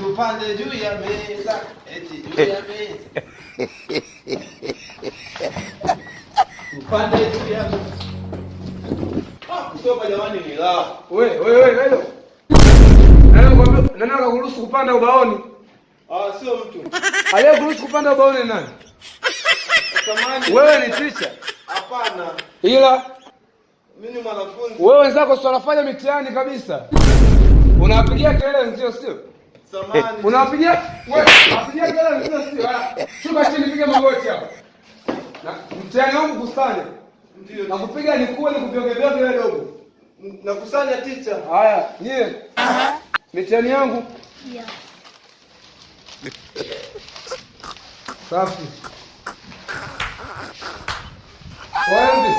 Tupande juu ya meza, eti juu ya meza. Tupande juu ya meza. Ah, kusoma jamani ni raha. Wewe wewe wewe. Nani akakuruhusu kupanda ubaoni? Ah, sio mtu. Aliyekuruhusu kupanda ubaoni ni nani? Samahani. Wewe ni teacher? Hapana. Ila mimi ni mwanafunzi. Wewe wenzako si wanafanya mitihani kabisa. Unawapigia kelele wenzio sio? Samahani. Unawapigia wewe, unawapigia kelele wenzio sio? Haya, shuka chini piga magoti hapo. Na mtihani wangu kusanya. Ndio. Nakupiga ni kuwe ni kupyoge pyoge wewe dogo. Nakusanya teacher. Haya, nyie. Mitihani yangu. Yeah. Safi. Wewe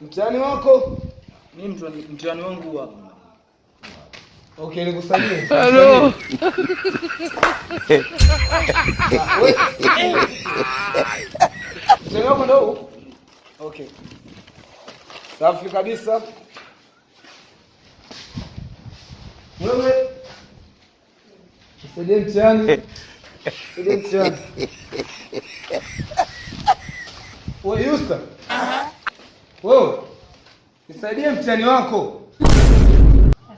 mtihani wako? Mimi mtihani wangu hapa. Okay, nikusaidie. Hello. Mtihani wako ndio huu? Okay. Safi kabisa. Wewe nisaidie mtihani. Nisaidie mtihani. Wewe Yusta. Wewe nisaidie mtihani wako.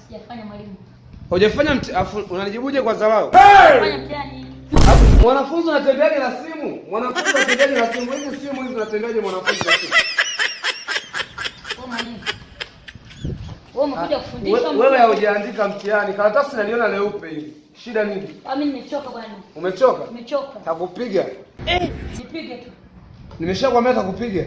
Sijafanya mwalimu. Hujafanya mtihani, afu unanijibuje kwa dharau? Sijafanya mtihani. Afu mwanafunzi unatembeaje na simu? Mwanafunzi unatembeaje na simu? Hizi simu hizi unatembeaje mwanafunzi na simu? Wewe mwalimu. Wewe umekuja kufundisha. Wewe haujaandika mtihani. Karatasi naliona leupe hivi. Shida nini? Ah, mimi nimechoka bwana. Umechoka? Nimechoka. Takupiga. Nipige tu. Nimeshakwambia takupiga.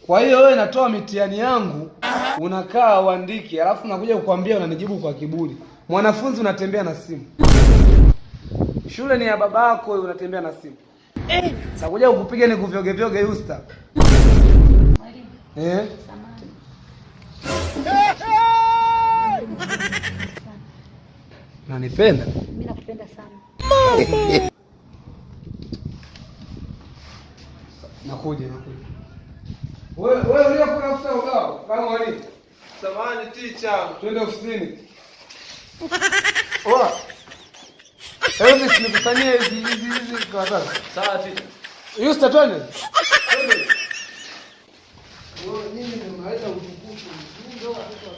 Kwa hiyo wewe natoa mitihani yangu, unakaa uandike, alafu nakuja kukwambia unanijibu kwa kiburi. Mwanafunzi unatembea na simu. Shule ni ya babako, wewe unatembea na simu. Sasa kukupiga ni kuvyoge vyoge Yusta. Mwalimu. Samahani. Unanipenda? Mimi nakupenda sana. Nakuja, nakuja. Wewe wewe uliyekuwa unafuta ubao kama mwalimu. Samahani teacher. Twende ofisini. Oa. Elvis nikusanyie hizi hizi hizi karatasi. Sawa teacher. Yusta twende. Twende. Wewe nini ndio mnaleta utukufu? Ndio watoto wa